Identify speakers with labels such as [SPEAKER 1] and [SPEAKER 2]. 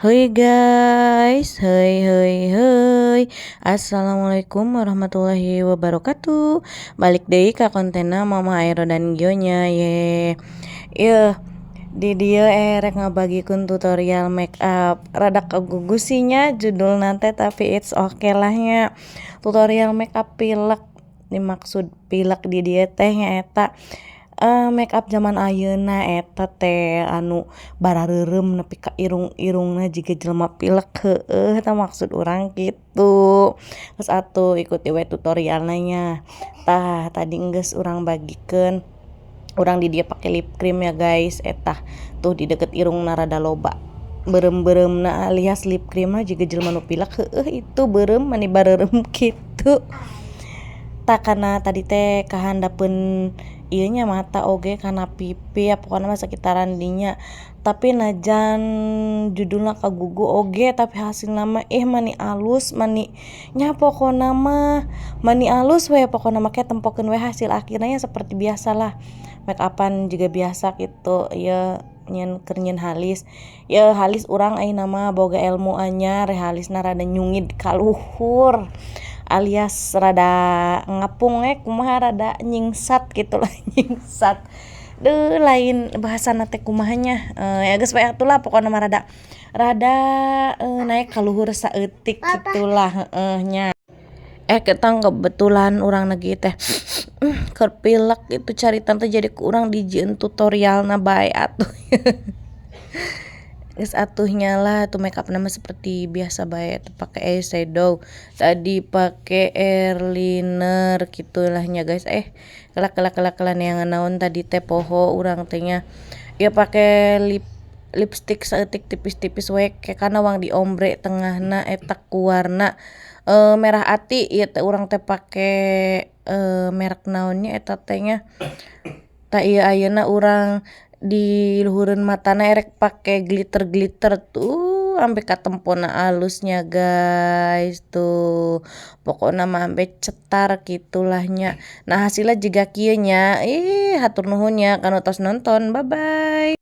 [SPEAKER 1] Hey guys, hey hey hey. Assalamualaikum warahmatullahi wabarakatuh. Balik deui ka kontenna Mama Aero dan Gionya ye. Yeuh, di dieu erek ngabagikeun tutorial make up. Rada kagugu sih nya judulna teh, tapi it's okay lah nya. Tutorial make up pilek. Dimaksud pilek di dieu teh nyaeta make up zaman ayeuna eta teh anu barareureum nepi ka irung-irungna jiga jelema pilek, heueuh, eta maksud urang kitu. Geus atuh, ikuti we tutorialna nya. Tah, tadi geus urang bagikeun, urang di dieu pake lip cream ya guys. Eta tuh di deket irungna rada loba beureum-beureumna alias lip cream mah jiga jelema nu pilek, heueuh, itu beureum mani bareureum kitu. Tah, kana tadi teh kahandapeun ieu nya, mata oge kana pipi ya, pokona mah sekitaran dinya. Tapi najan judulna kagugu oge, tapi hasilna mah ih, mani alus, mani nya, pokona mah mani alus we. Pokona mah ke tempokeun we hasil akhirnya nya. Seperti biasalah, make upan juga biasa gitu ieu, nyieun, keur nyieun halis ya. Halis urang ayeuna mah boga ilmu anyar, halisna rada nyungid ka luhur alias rada ngapung, kumaha, rada nyingsat gitu lah. Nyingsat deuh, lain bahasana teh, kumaha nya, ya geus we atuh lah. Pokona mah rada rada naek ka luhur saeutik gitulah, heueuh nya. Ketang kebetulan urang lagi teh keur pilek itu carita teh, jadi ku urang dijieun tutorialna bae atuh. Geus atuh nya lah, tuh make upna mah seperti biasa bae, pake eyeshadow tadi, pake eyeliner gitulah nya guys. Kelak kelak kelak kelak, neangan naon tadi teh, poho urang teh nya. Ya, pake lipstick saeutik, tipis-tipis we karena wang di ombre tengahna eta ku warna merah ati. Ieu teh urang teh pake merek naon nya eta teh nya. Tah, ieu ayeuna urang di luhureun matana erek pake glitter-glitter tuh, ampe katempona alusnya guys. Tuh, pokokna mah ampe cetar gitulah nya. Nah, hasilnya jiga kieu nya. Ih, hatur nuhun nya kanu tos nonton. Bye bye.